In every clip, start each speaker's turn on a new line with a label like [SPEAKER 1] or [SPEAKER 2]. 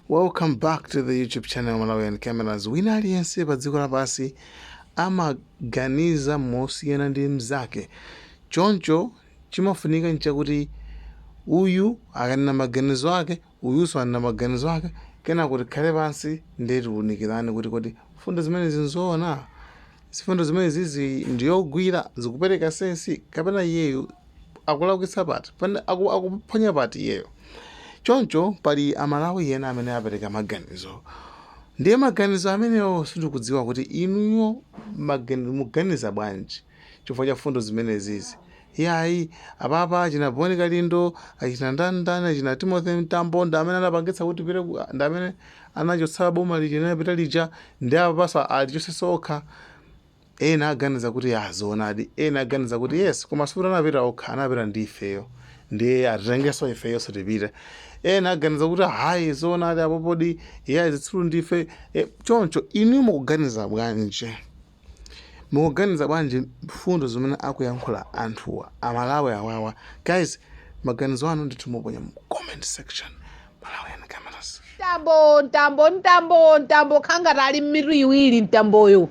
[SPEAKER 1] Welcome back to the YouTube channel Malawian Cameras. Wina aliyense pa dziko lapansi amaganiza mosiyana ndi mnzake. Choncho chimafunika nchakuti uyu akanena maganizo ake, uyunso anena maganizo ake, kenako tikhale pansi ndiye tiwunikirane kuti kodi mfundo zimenezi nzoona? Mfundo zimenezizi ndiyogwira, zikupereka sense, kapena iyeyu akulakwitsa pati, akuphonya pati iyeyo? Choncho pali Amalawi ena amene apereka maganizo, ndiye maganizo amenewo sindikudziwa kuti inuyo muganiza bwanji chifukwa cha fundo zimenezizi. Iyayi, apapa achina Boni Kalindo, achina ndandani, achina Timothy Mtambo ndi amene anapangitsa kuti pite, ndi amene anachotsa boma lija linapita lija, ndi apapaso alichotsenso okha. Ena aganiza kuti ya, zoonadi. Ena aganiza kuti yes, koma sikuti anapita okha, anapita ndi ifeyo, ndiye atitengenso ifeyonso tipite. Ena aganiza kuti hayi, zoonadi, apopodi iye zitsiru ndife. Choncho inu mukuganiza bwanji? Mukuganiza bwanji mfundo zimene akuyankhula anthuwa, Amalawi awawa? Guys, maganizo anu ndithu muponya mu comment section. Malawian Cameras.
[SPEAKER 2] Mtambo, Mtambo, Mtambo, Mtambo khangati ali mmitu iwiri. Mtamboyo,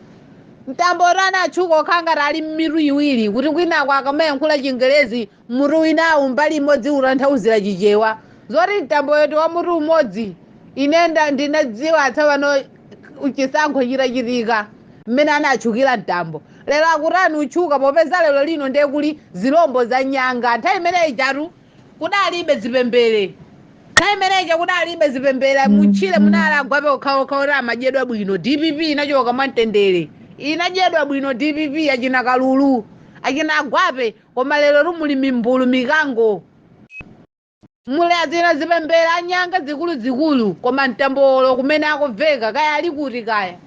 [SPEAKER 2] Mtambo rana atchuka khangati ali mmitu iwiri, kuti kwinako akamayankhula Chingerezi, mutu winawu mbali imodzi utanthauzira Chichewa. Zoti Mtamboyo ndi wa mutu umodzi, ine ndinadziwa tsopano chisankho chitachitika, mmene anatchukira Mtambo. Lero akutani utchuka? Popeza lero lino ndiye kuli zilombo za nyanga. Nthawi imeneyi chatu kudalibe zipembere, nthawi imeneyi kudalibe zipembere. Mutchire munali agwape okhaokha oti amadyedwa bwino. DPP inachoka mwamtendere, inadyedwa bwino DPP, achina Kalulu, achina agwape. Koma lero lumuli mimbulu, mikango, muli azina zipembere, anyanga zikuluzikulu. Koma Mtambolo kumene akubveka kaya ali kuti kaya,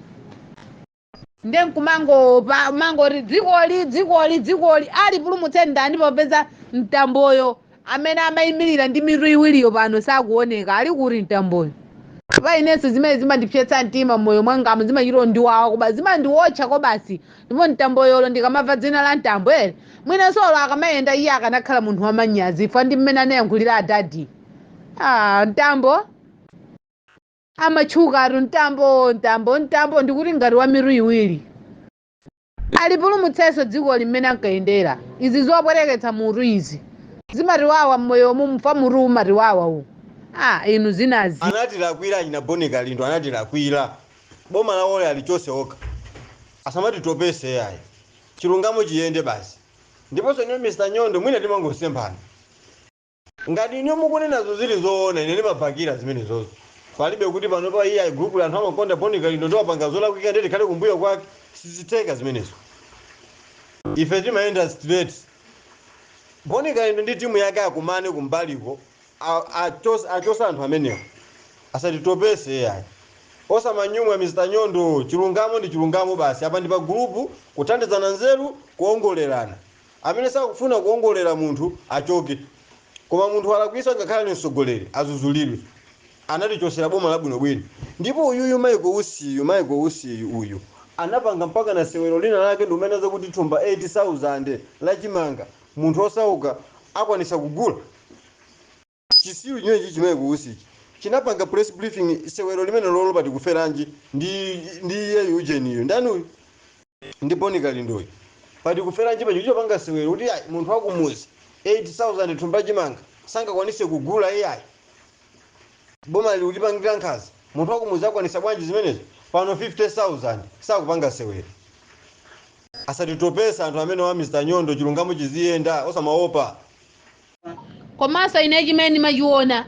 [SPEAKER 2] nde nkumango mangoti dzikoli, dzikoli, dzikoli alipulumutse ndani, popeza Mtamboyo amene amayimirira ndi mitu iwiriyo pano sakuoneka? Ali kuti Mtamboyo? Pa inenso zimene zimandipsetsa mtima mmoyo mwangamu, zimachita ndiwawa kuba, zimandiwotcha ko basi. Ndipo Mtamboyolo, ndikamamva dzina la Mtambo ere, mwinanso olo akamayenda iye akanakhala munthu wamanyazi ifa ndi mmene anayankhulira adadi. Ah, Mtambo amatchuka atu. Mtambo, Mtambo, Mtambo, ndikuti ngati wa mitu iwiri, alipulumutsenso dziko limene ankayendera. Izi zopwereketsa mutu izi zimatiwawa mmoyomu, mfa mutu umatiwawa uwu. Ah, inu zinazi.
[SPEAKER 3] Anatilakwira achina Boni Kalindo, anatilakwira. Boma lawole alichose okha, asamatitopese yayi. Chilungamo chiyende basi. Ndiponso ine Mr Nyondo, mwina timangosemphana. Ngati ine mukunenazo zili zoona, ine ndimabakira zimenezozo. Palibe kuti pano pa iye group la anthu amakonda Boni Kalindo ndiwapanga zolakwika ndi tikhale kumbuyo kwake. Sizitheka zimenezo. Ife timayenda straight. Boni Kalindo ndi timu yake akumane kumbaliko, achose anthu amenewo, asatitopese yayi. Osamanyumwa, Mr Nyondo. Chilungamo ndi chilungamo basi. Apa ndi pa group, kuthandizana nzeru, kuongolerana. Amene sakufuna kuongolera munthu achoke, koma munthu alakwisa, ngakhale ali mtsogoleri, azuzulidwe. Anatichosera boma labwinobwino. Ndipo uyuyu Michael Usiyu, Michael Usiyu uyu anapanga mpaka na sewero lina lake, ndiumenaza kuti thumba 8000 lachimanga munthu osauka akwanisa kugula? Chisiru chimenechi chi Michael Usichi chinapanga press briefing, sewero limene lolo pati kuferanji ndi iyeyu ujeniyo, ndani uyu, ndi Boni Kalindoyi, pati kuferanji pacho chopanga sewero kuti ayi, munthu wakumuzi 8000 thumba chimanga sangakwanise kugula. Iyayi, boma lili kutipangira nkhanza. Munthu wakumuzi akwanisa bwanji zimenezo? Pano 50,000 sakupanga sewero. Asatitopesa anthu amene wa Mr Nyondo. Chilungamo chiziyenda, osamaopa.
[SPEAKER 2] Komanso ine chimene ndimachiona,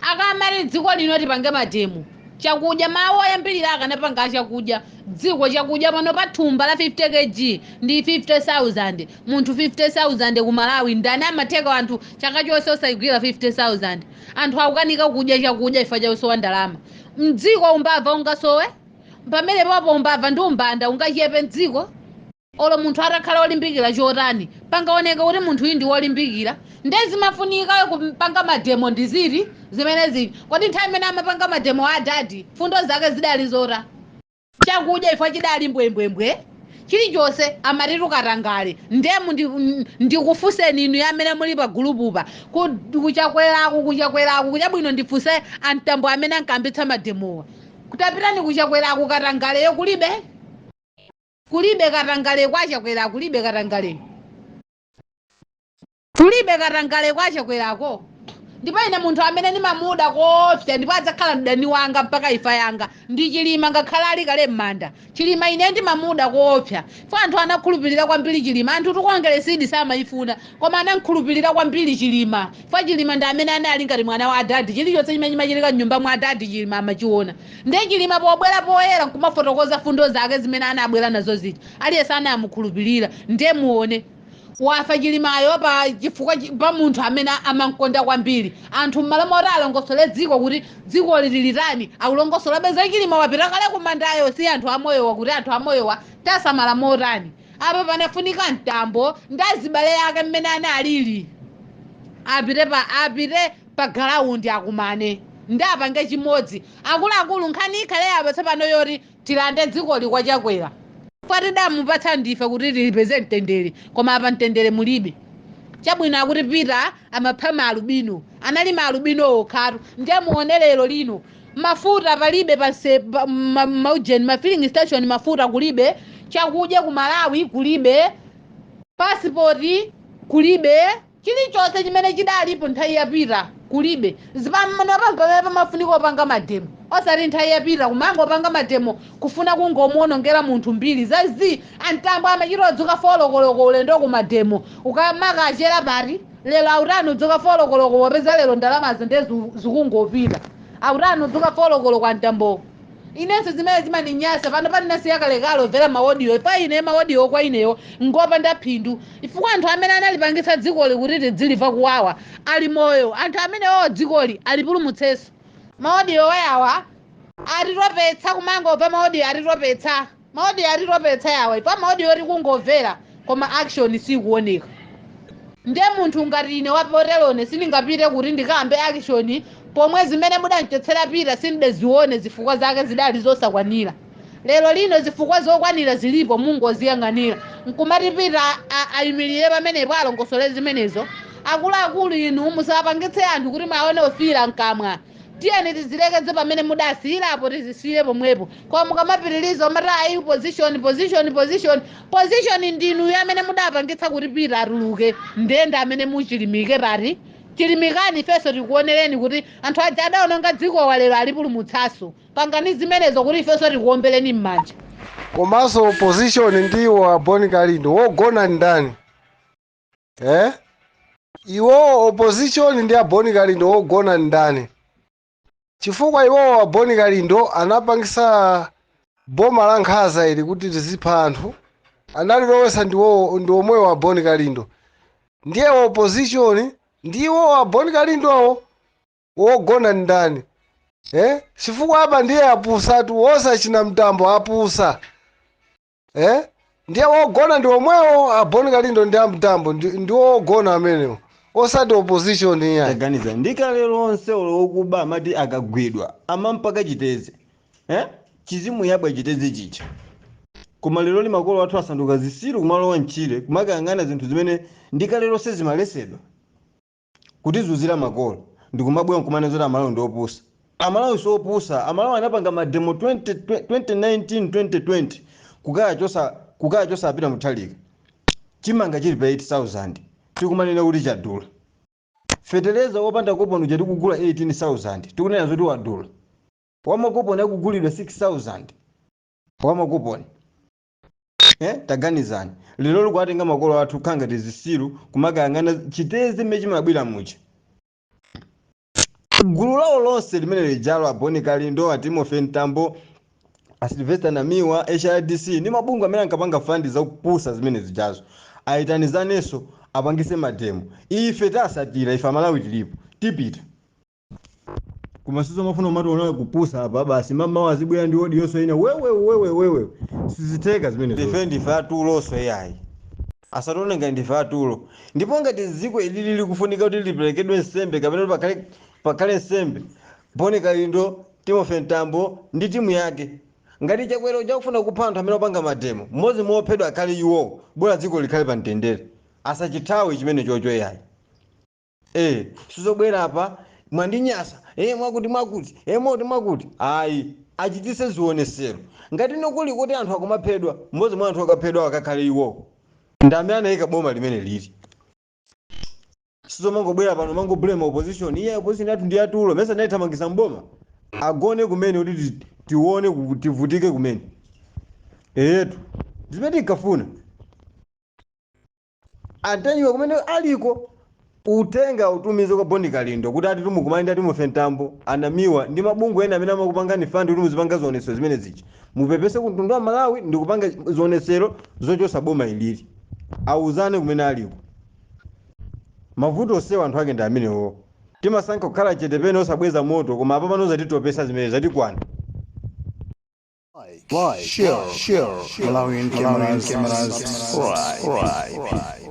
[SPEAKER 2] akamati dziko lino tipange mademo chakudya, mawu oyambirira akanapanga chakudya, dziko chakudya. Pano pa thumba la 50 kg ndi 50,000. Munthu 50,000 ku Malawi ndani amatheka? Anthu chaka chonse osayigwira 50,000. Anthu akukanika kudya chakudya chifukwa chakusowa ndalama mdziko. Umbava ungasowe pamene papo? Umbava ndi umbanda ungachepe mdziko? Olo munthu atakhala olimbikira chotani, pangaoneka kuti munthu uyu ndi wolimbikira? Nde zimafunika kupanga mademo ndiziti zimene zili? Kodi nthawi imene amapanga mademo a adadi, fundo zake zidali zota chakudya ifo chidali mbwembwembwe? Chilichonse amatitu katangale. Ndemu ndikufunseni inu amene muli pa gulupupa, kuchakweraku, kuchakweraku kuchabwino, ndifunse amtambo amene ankambitsa mademowa, kutapitani kuchakweraku, katangaleyo kulibe? Kulibe katangale kwachakwera? Kulibe katangale? Kulibe katangale kwachakwerako? Ndipo ine munthu amene ndimamuda koopsa, ndipo adzakhala mdani wanga mpaka ifa yanga, ndi Chilima. Ngakhala ali kale m'manda, Chilima ine ndimamuda koopsa fo. Anthu anakhulupirira kwambiri Chilima. Anthu tikongeresidi samayifuna, koma anamkhulupirira kwambiri Chilima fo. Chilima ndi amene anali ngati mwana wa adadi. Chilichonse chimene chimachitika mnyumba mwa adadi, Chilima amachiona. Ndiye Chilima pobwera poyera nkumafotokoza fundo zake zimene anabwera nazo zija, aliyense anamukhulupirira. Ndiye muone, wafa Chilimayo pa chifukwa pa munthu amene amankonda kwambiri. Anthu mmalo moti alongosole dziko kuti dziko lilitani, akulongosolabe za Chilima, wapita kale kumandayo. Si anthu amoyowa, kuti anthu amoyowa tasamala motani? Apa panafunika Mtambo ndi azibale yake mmene analili, apite pa ground, akumane ndi apange chimodzi. Akuluakulu, nkhani ikhale apa tsopano yoti tilande dzikoli kwachakwera. Patidamupatsa ndife kuti tilipeze mtendere, koma apa mtendere mulibe. Chabwino, akuti Peter amapha maalubino, anali maalubino okhatu. Ndiye muone lero lino mafuta palibe panse maujeni, ma filling station mafuta kulibe, chakudya ku Malawi kulibe, pasipoti kulibe, chilichonse chimene chidalipo nthawi yapita kulibe. Zipamano pamene pamafunika opanga mademo, osati nthawi yapita kumangopanga mademo kufuna kungomuonongera munthu mbiri zazi. Antambo amachita odzuka 4 koloko ulendo ku mademo, ukamakachera pati? Lero autani udzuka 4 koloko, popeza lero ndalamazo ndiye zikungopita? Autani udzuka 4 koloko antambo? Inenso zimene zimaninyasa pano patinasiya kalekale omvera ma audio. Pa ine ma audio kwa ineyo ngopanda phindu, chifukwa anthu amene analipangitsa dzikoli kuti tidziliva kuwawa ali moyo. Anthu amene owo dzikoli alipulumutsenso. Ma audio wayawa atitopetsa, kumangomva ma audio atitopetsa, ma audio atitopetsa yawa. Pa ma audio tikungomvera, koma action sikuoneka. Ndiye munthu ngati ine wapoterone sindingapite kuti ndikambe action pomwe zimene mudanchotsera Pita sindidazione. Zifukwa zake zidali zosakwanira. Lero lino zifukwa zokwanira zilipo, mungoziyang'anira nkumati Pita ayimirire pamenepo alongosole zimenezo. Akuluakulu inu, musapangitse anthu kuti maone ofira mkamwa. Tiyeni tizilekeze pamene mudasiyirapo, tizisiye pomwepo. Koma mukamapitiriza umati ayi, position, position, position, position, ndinu amene mudapangitsa kuti Pita atuluke. Ndenda amene muchilimike pati, chilimikani, ifenso tikuonereni kuti anthu aja adaononga dziko lero alipulumutsanso. Pangani zimenezo kuti ifenso tikuombereni m'manja.
[SPEAKER 4] Komanso opposition ndiwo aboni Kalindo, wogona ndani? Eh, iwo opposition ndi aboni Kalindo, wogona ndani? Chifukwa iwowo aboni Kalindo anapangisa boma la nkhanza ili kuti lizipha anthu, analilowesa ndiwo, ndi omwewo aboni Kalindo. Ndiye opposition ndiwo aboni Kalindowo, wogona ndani? Eh, chifukwa apa ndiye apusatu, wosachina Mtambo apusa. Eh, ndiye wogona ndi omwewo aboni Kalindo ndi amtambo, ndiwo wogona amenewo, osati opposition iya.
[SPEAKER 3] Taganiza, ndikale lonse olokuba amati akagwidwa amampaka chiteze, eh? Chizimu yabwa chiteze chicha. Koma lero li makolo athu asanduka zisilu, kumalowa mchire kumakayang'ana zinthu zimene ndikale lonse zimalesedwa, kutizunzira makolo ndikumabwera nkumane zoti Amalawi ndi opusa. Amalawi si opusa. Amalawi anapanga mademo 20, 2019, 2020 kukaya chosa apita Mutharika. Chimanga chili pa 8000, tikumanena kuti chadula. Feteleza wopanda koponi uja tikugula 18,000, tikunena zoti wadula. Wamakoponi akugulidwa 6000 wamakoponi. Eh, taganizani, lero likuatenga makolo athu kukhala ngati zisilu kumakayang'ana chiteze mmene chimabwera muja. Gulu lawo lonse limene lijalo, aboni Kalindo, a Timothy Mtambo, a Sylvester Namiwa, HRDC ndi mabungwe amene ankapanga fund zakupusa zimene zijazo, ayitanizanenso apangise mademo. Ife tasatira, ife Amalawi tilipo, tipita. Koma sizo mafuna umati unawe kupusa apa basi, mama azibwera ndi audio yonso ina wewe wewe wewe, sizitheka zimene. Ife ndife atulonso yayi, asatione ngati ndife atulo. Ndipo ngati dziko ilili likufunika kuti liperekedwe nsembe kapena kuti pakhale nsembe, Boni Kalindo, Timothy Mtambo ndi timu yake. Ngati Chakwera uja akufuna kupha anthu amene akupanga mademo, mmodzi mwa ophedwa akhale iwowo, bola dziko likhale pa mtendere. Asachithawe chimenechocho yayi. Eh, sizobwera apa mwandinyasa, eh, mwakuti mwakuti, eh, moti mwakuti. Ayi, achitise zionesero. Ngati no kuli kuti anthu akumaphedwa, mmodzi mwa anthu akaphedwa akakhale iwowo. Ndi amene anayika boma limene lili. Sizomangobwera pano mango blame opposition. Iye opposition yathu ndi yatulo, mesa anayithamangisa mboma. Agone kumene kuti tione tivutike kumene. Eyetu, zimene tinkafuna. Antanyiwa kumene aliko utenga utumize kwa Boni Kalindo kuti ati tumukumane ndi Timothy Mtambo, anamiwa ndi mabungwe ena amene amakupangani fund kuti muzipanga zionesero zimene zija. Mupepese ku mtundu wa Malawi ndi kupanga zionesero zochosa boma ilili. Awuzane kumene aliko. Mavuto osewa anthu ake ndi amenewo. Timasankha kukhala chete pene osabweza moto, koma apa pano zatitopesa zimene zatikwana.
[SPEAKER 1] Like, share, share, Malawian cameras, subscribe.